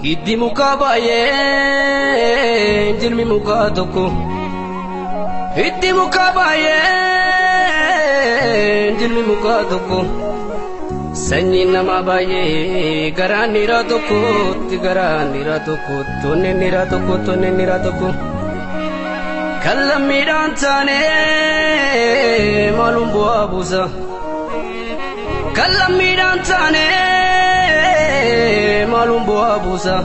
Hiddi mukaa baay'ee jirmi mukaa tokko. Hiddi mukaa baay'ee jirmi mukaa tokko. Sanyiin namaa baay'ee garaan dhiiraa tokkotti garaan dhiiraa tokkotti onneen dhiiraa tokkotti onneen dhiiraa tokko. Kan lammiidhaan taane maaluun bu'aa buusa. Kan lammiidhaan taane maaluun bu'aa buusa.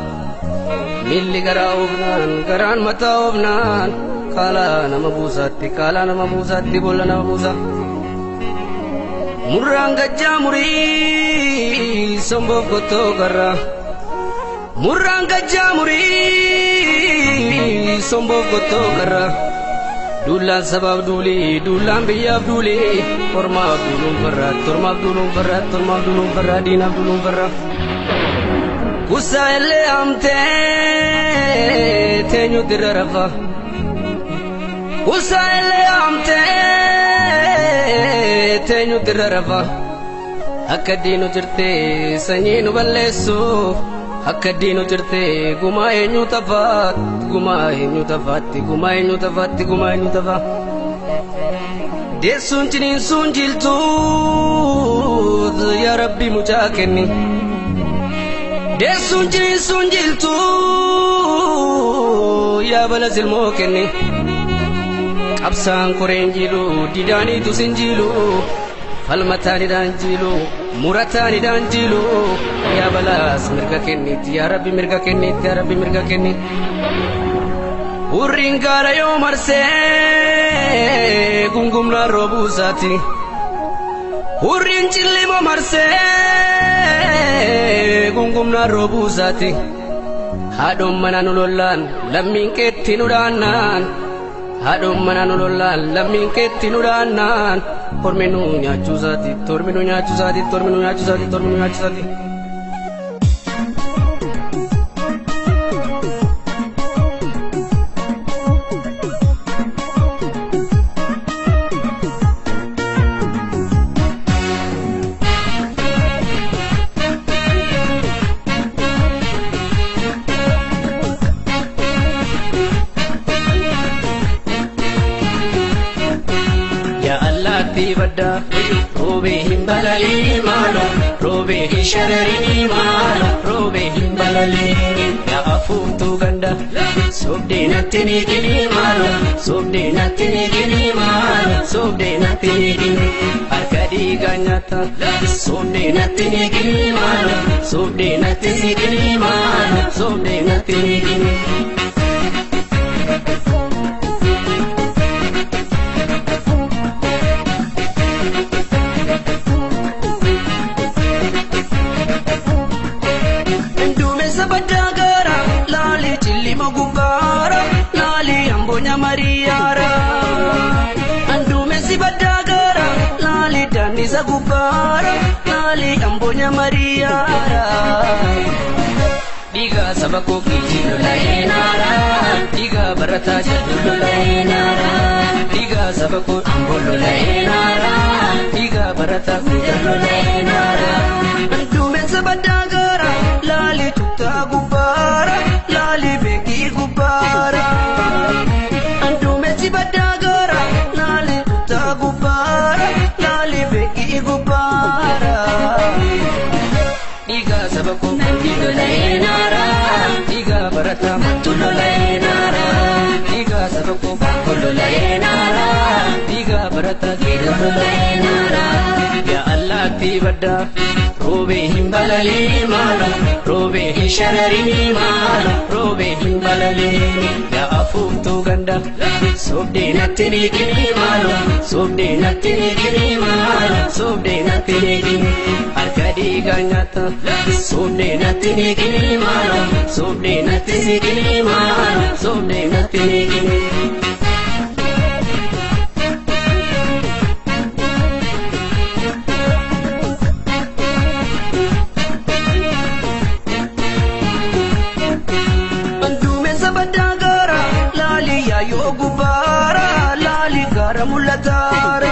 Miilli garaa oofnaan garaan mataa oofnaan kaalaa nama buusaatti kaalaa nama buusaatti boolla nama buusa. Murraan gajjaa murii somboof qottoo garraa. Murraan gajjaa murii somboof qottoo garraa. Duulaan sabaaf duulii duulaan biyyaaf duulii ormaaf duuluun farraa tormaaf duuluun farraa tormaaf duuluun farraa diinaaf duuluun farraa. Kusaa illee haamtee teenyuutti irra rafa. Kusaa illee haamtee teenyuutti irra rafa. Akka diinu jirtee sanyii nu balleessuuf. Akka diinu jirtee gumaa eenyu tafaatti gumaa eenyu tafaatti gumaa eenyu tafaatti gumaa eenyu tafa. Deessuun ciniinsuun jiltuu yaa Rabbi mucaa kenni. Deessuun ciniinsuun jiltuu yaa bala silmoo kenni. Qabsaan koreen jilu didaaniitu sin jilu. Falmataanidhaan jilu murataanidhaan jilu yaa balaas mirga kennitti yaa Rabbi mirga kennitti yaa Rabbi mirga kennitti. Hurriin gaara yoo marsee gungumnaan roobuusaati. Hurriin cillima marsee gungumnaan roobuusaati. Haadhoon mana nu lollaan lammiin keetti nu dhaannaan. Haadhoon mana nu lollaan lammiin keetti nu dhaannaan. Tormi nu nyaachuusaati tormi nu nyaachuusaati tormi nu nyaachuusaati tormi nu nyaachuusaati. Badda roobee hin balalii maalo roobee hin shararii maalo roobee hin balalii yaa afuuftuu ganda sobdee natti ni gini maalo sobdee natti ni gini maalo sobdee natti ni gini harka dhiigaa nyaata sobdee natti ni gini maalo sobdee natti ni gini maalo sobdee natti ni gini. Anduumessi baddaa gaara laalii daannisa gubbaara laalii ambonya mariyaara. Dhiigaa saba koo kiichi lola'ee naara dhiigaa barataa jedhu lola'ee naara dhiigaa saba koo amboo lola'ee naara dhiigaa barataa kutaa lola'ee naara. Anduumessa baddaa gaara laalii tuttaa gubbaara laalii beekii gubbaara. Anduumessi baddaa gaara laalii tuttaa gubbaara laalii beekii gubbaara. Dhiigaa saba koo manni lola'ee naara dhiigaa barataa mattu lola'ee naara dhiigaa saba koo baakoo lola'ee naara dhiigaa barataa geedoo lola'ee naara. Yaa allaattii baddaa roobee hin balalii maalo roobee hin shararii maalo roobee hin balalii yaa afuuftuu ganda sobdee natti ni gini maalo sobdee natti ni gini maalo sobdee natti ni gini harka dhiigaa nyaata sobdee natti ni gini maalo sobdee natti ni gini maalo sobdee natti ni gini. Mul'ataara.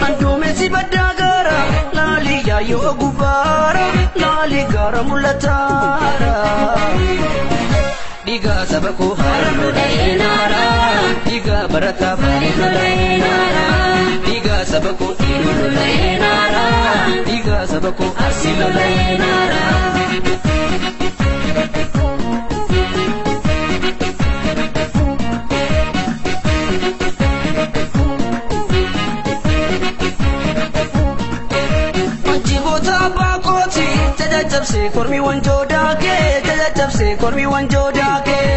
Anduumessi baddaa gaara laalii. Laali yaayyoo gubbaara laali gaara mul'ataara. Dhiigaa saba koo haara lola'ee naara. Dhiigaa barataa baalee lola'ee naara. Dhiigaa saba koo dhiiruu lola'ee naara. Dhiigaa saba koo arsii lola'ee naara. Jiboota abbaa kooti caccabsee kormi wanjoo daakee caccabsee kormi wanjoo daakee.